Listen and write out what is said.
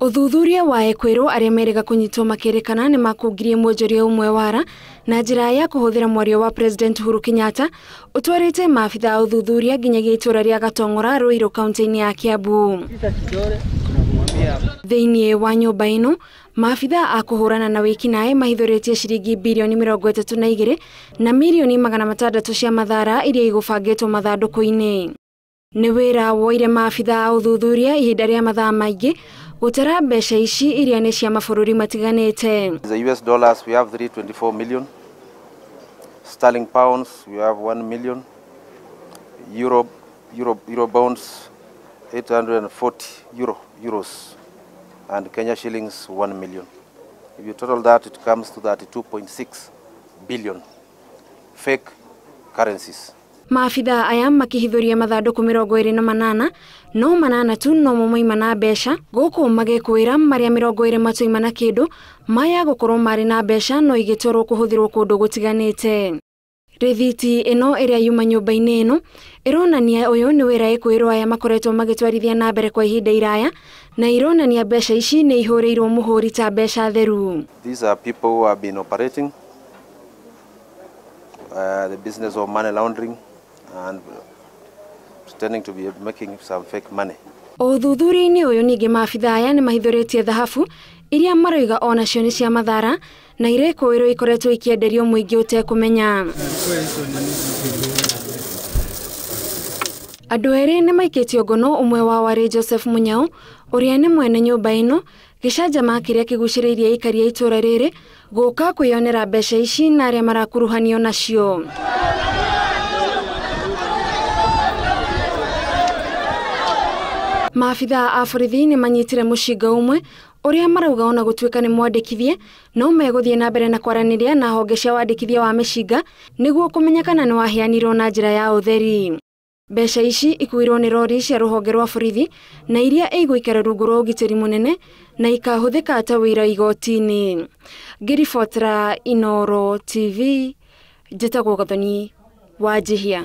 Ũthuthuria wa ekwĩrwo arĩa merĩga kũnyitwo makĩrĩkana nĩ makungirie mwonjoria ũmwe wara na njĩra ya kũhũthĩra mwario wa President Uhuru Kenyatta ũtwarĩte maabitha a ũthuthuria nginyagia itũra rĩa Gatong'ora Ruiru kaunti-inĩ ya Kiambu. Thĩinĩ wa nyũmba ĩno maabitha a kũhũrana na wĩkinaĩ mahithũrĩtie ciringi birioni 32 na mirioni 600 cia mathara iria igũbangĩtwo mathandũkũ-inĩ. Nĩ wĩra woire maabitha a ũthuthuria ihinda rĩa mathaa maingĩ gũtara mbeca ici iria nĩ cia mabũrũri matiganĩte. The US dollars we have 324 million, sterling pounds we have 1 million, euro bonds 840 euros and Kenya shillings 1 million. If you total that, it comes to 32.6 billion fake currencies. Maabitha aya makihithuria mathandũkũ 28 no manana tu no mo moima na mbeca gũkũ magĩkwĩra marĩa 20 matoima na kĩndũ maya gũkorwo marĩ na mbeca no igĩtwarwo kũhũthĩrwo kũndũ gũtiganĩte. Rĩthiti ĩno ĩrĩa yuma nyũmba-inĩ ĩno ĩronania ũyũ nĩ wĩra ekwĩrwo aya makoretwo magĩtwarithia na mbere kwa ihinda iraya na ironania mbeca ici nĩ ihũrĩirwo mũhũri ta mbeca theru. These are people who have been operating the business of money laundering and pretending to be making some fake money. Ũthuthuria-inĩ ũyũ ningĩ maabitha aya nĩ mahithũrĩtie thahabu iria maroiga onacio nĩ cia mathara na irekũĩrwo ikoretwo ikĩenderio mũingĩ ũtekũmenya. Andũ erĩ nĩ maikĩtio ngono, ũmwe wao arĩ Joseph Munyao ũrĩa nĩ mwene nyũmba ĩno gĩcanjama kĩrĩa kĩgucĩrĩirie aikari a itũra rĩrĩ gũka kwĩyonera mbeca ici na arĩa marakuruhanio nacio. Maabitha a borithi nĩ manyitire mũcinga ũmwe ũrĩa marauga ona gũtuĩka nĩ mwandĩkithie no megũthiĩ na mbere na kwaranĩria na honge cia wandĩkithia wa mĩcinga nĩguo kũmenya kana nĩ waheanirwo na njĩra ya ũtheri. Mbeca ici ikuirwo nĩ rori cia rũhonge rwa borithi na iria igũikara rungu rwa ũgitĩri mũnene na ikahũthĩka ta wĩra igoti-inĩ. Ngĩribotera Inooro TV, njĩtagwo Gathoni Wanjihia.